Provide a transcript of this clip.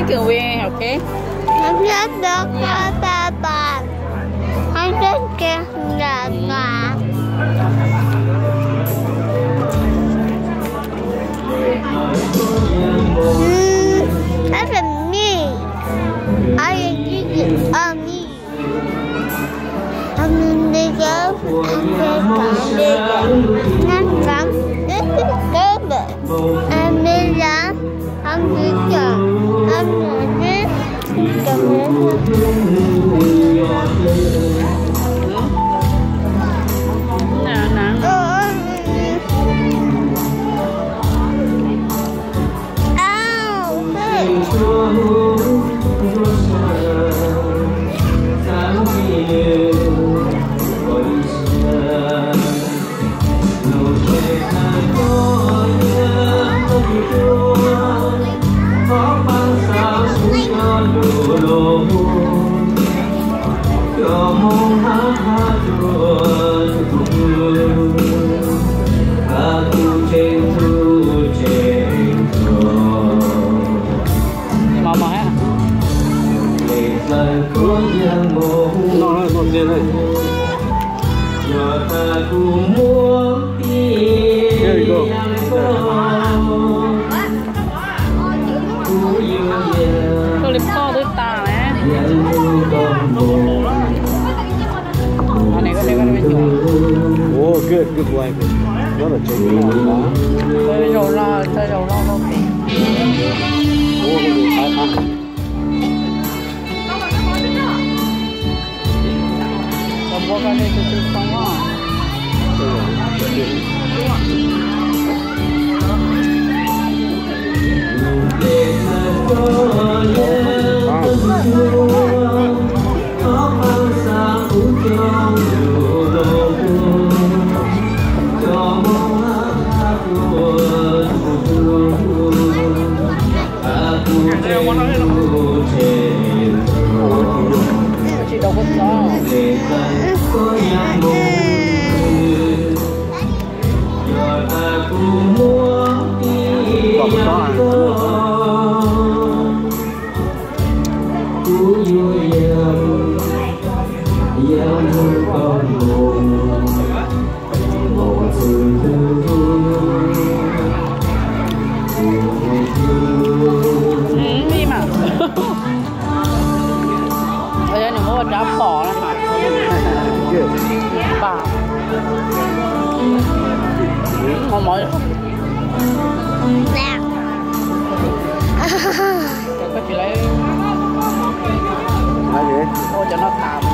Kawg, ok. Không biết đó có ba ba. Không biết kia là ba. Hm, đó là mi. Ở đây chứ gì? Ờ, mi. Ăn đi chứ, ăn đi cả đi. Ngán lắm. Tiếp tiếp tiếp. Ăn đi lắm. Ăn đi chậm. Ăn đi. Mos mos thiab. Noj, noj ntxiag na. There you go. Koj li poj twb tas na. Oh, good, good boy. Nyob tom tsev no. Thawj zaug loj, thawj zaug loj loj. Ua, ua, ua, ua. Ib mas, yog nws muab ua rab phom na. Pam, mos mos. Cov koj tsis lawv, ua cov no tas.